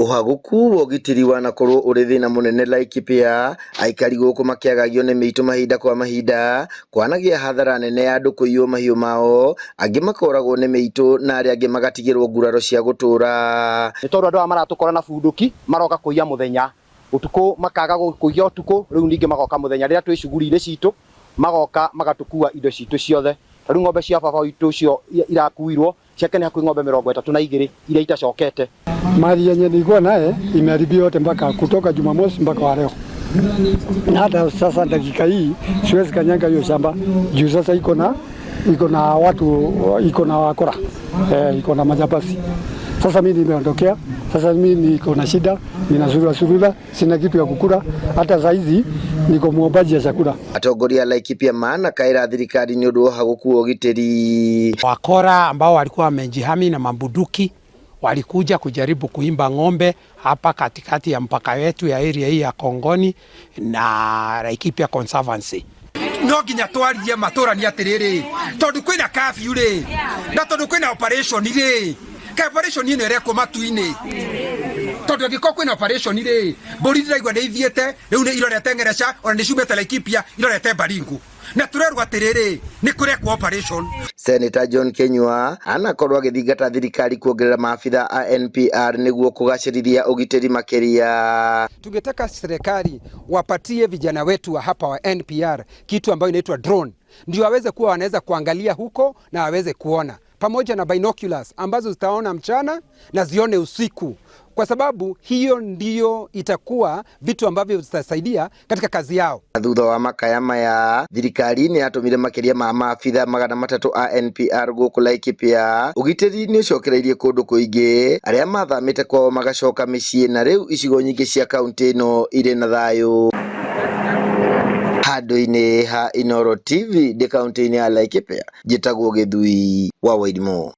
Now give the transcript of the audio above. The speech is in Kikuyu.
Ũhagũku wa ũgitĩri wanakorwo ũrĩ thĩna mũnene Laikipia, aikari gũkũ makĩagagio nĩ mĩitũ mahinda kwa mahinda, kwanagĩa hathara nene ya andũ kũiywo mahiũ mao, angĩ makoragwo nĩ mĩitũ na arĩa angĩ magatigĩrwo nguraro cia gũtũra. Nĩ tondũ andũ aya maratũkora na bunduki maroka kũiya mũthenya, ũtukũ makaga kũiya ũtukũ, rĩu ningĩ magoka mũthenya rĩrĩa twĩ cuguri-inĩ citũ, magoka magatũkua indo citũ ciothe. Ta rĩu ng'ombe cia baba witũ ũcio irakuirwo, ciake nĩ hakuhĩ ng'ombe 32 iria itacokete. Mali yenye nilikuwa naye imeharibiwa yote mpaka kutoka Jumamosi mpaka wa leo, na hata sasa dakika hii siwezi kanyanga hiyo shamba juu sasa iko na watu, iko na wakora iko na majambazi. Sasa mimi nimeondokea, sasa mimi niko na shida, ninazurura surura, sina kitu ya kukula. Hata saa hizi niko muombaji ya chakula. Atongoria a Laikipia manakaĩra thirikari nĩ ũndũ wa ũhagũku wa ũgitĩri. Wakora ambao walikuwa wamejihami na mabunduki walikuja kujaribu kuiba ng'ombe hapa katikati ya mpaka wetu ya area hii ya Kongoni na Laikipia Conservancy. No nginya twarie matũrani atĩrĩrĩ, tondũ kwĩna curfew rĩ, na tondũ kwĩna operation rĩ, ka operation ĩno ĩrekwo matu-inĩ, tondũ angĩkorwo kwĩna operation rĩ, mbũri ndĩraigua nĩ ithiĩte rĩu nĩ irorete Ngereca, ona nĩ ciumĩte Laikipia irorete Baringo, na tũrerwo atĩrĩrĩ, nĩ kũrekwo operation. Senator John Kinyua anakorwo agĩthingata thirikari kuongerera maabitha a NPR nĩguo kũgacĩrithia ũgitĩri makĩria. Tungetaka serikali wapatie vijana wetu wa hapa wa NPR kitu ambayo inaitwa drone, ndio waweze kuwa wanaweza kuangalia huko na waweze kuona pamoja na binoculars ambazo zitaona mchana na zione usiku, kwa sababu hiyo ndiyo itakuwa vitu ambavyo zitasaidia katika kazi yao. Thutha wa makaya maya, thirikari nĩ yatũmire makĩria ma maabitha 300 a NPR gũkũ Laikipia. Ũgitĩri nĩ ũcokereirie kũndũ kũingĩ, arĩa mathamĩte kwao magacoka mĩciĩ, na rĩu icigo nyingĩ cia kaunti ĩno irĩ na thayũ. Handũ-inĩ ha Inooro TV ndĩ kaunti-inĩ ya Laikipia, njĩtagwo Gĩthui wa Wairimu.